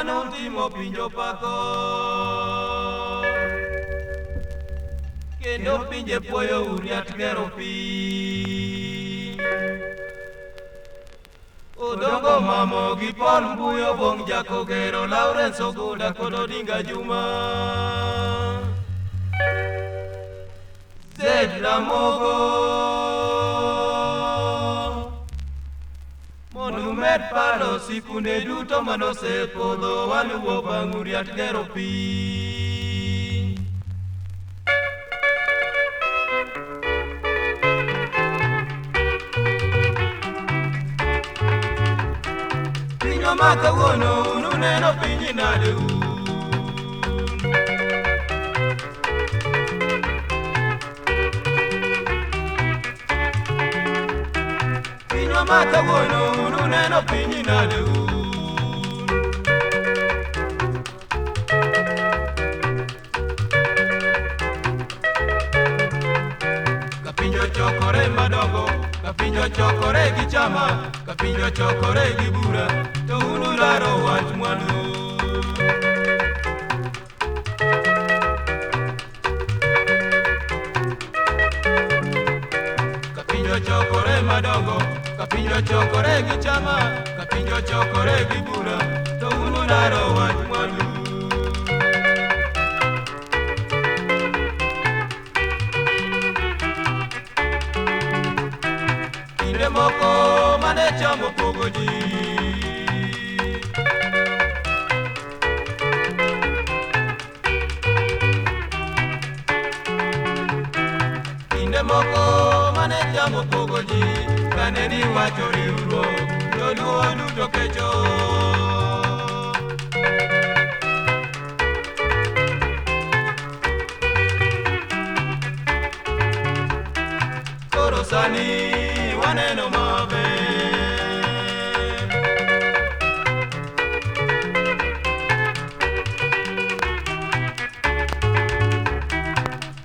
Manutimo pinjo pako kendo pinje puoyo Uriat gero piny. Odongo Mamo gi Paul Mbuyo Bong Jakogero Lawrence Oguda kod Odinga Juma Zed Ramogo Monumet paro sikunde duto manosepodho waluwo bang' Uriat gero piny. Pinywa ma kawuono ununeno piny nade un? Pinywa ma kawuono ununeno piny nade un? Ka piny ochokore madongo, ka piny ochokore gi chama, ka piny ochokore gi bura, to unularo wach mwandu. Ka piny ochokore madongo, ka piny ochokore gi chama, ka piny ochokore gi bura, to unularo wach mwandu. Kinde moko mane cham opogo ji, kinde moko mane cham opogo ji, kane ni wacho riwruok, joluo duto kecho. Koro sani waneno maber,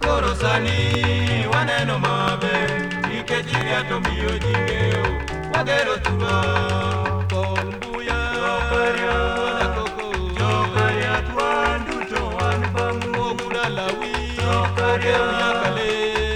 koro sani waneno maber, nikech Iriat omiyo ji ng'eyo wagero thurwa. Paul Mbuya, Oda Koko, Jokariat wan duto wan bang'u. Oguda Lawi, Jokariat, Nyakale,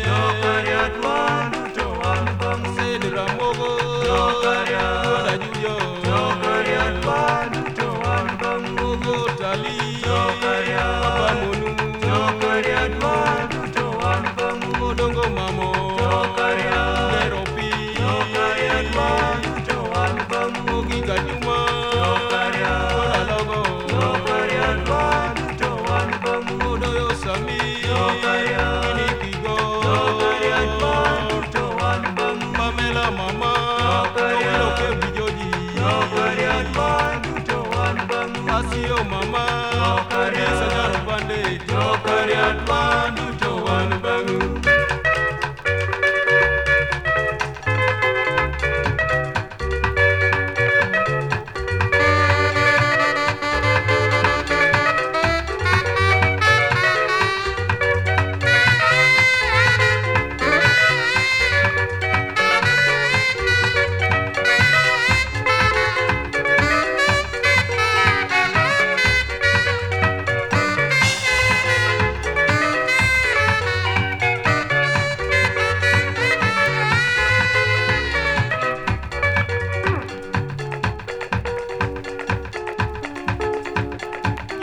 Jokariat wan duto wan bang'u. Sed Ramogo, Jokariat, Oda Juyo, Jokariat wan duto wan bang'u. Ogo Tali, Jokariat, Papa Monu, Jokariat wan duto wan bang'u. Odongo Mamo, Jokariat, Gero piny, Jokariat wan duto wan bang'u. Oginga Juma, Jokariat, Oda Logo, Jokariat wan duto wan bang'u. Odoyo Sami, Jokariat, Inikigo, Jokariat wan duto wan bang'u. Pamela Mama, Jokariat, Owilo Kebi Joji, Jokariat wan duto wan bang'u. Asiyo Mama, Jokariat, Lisa Nyarupande, Jokariat wan duto wan bang'u.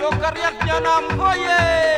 Jokariat Nyanam oye!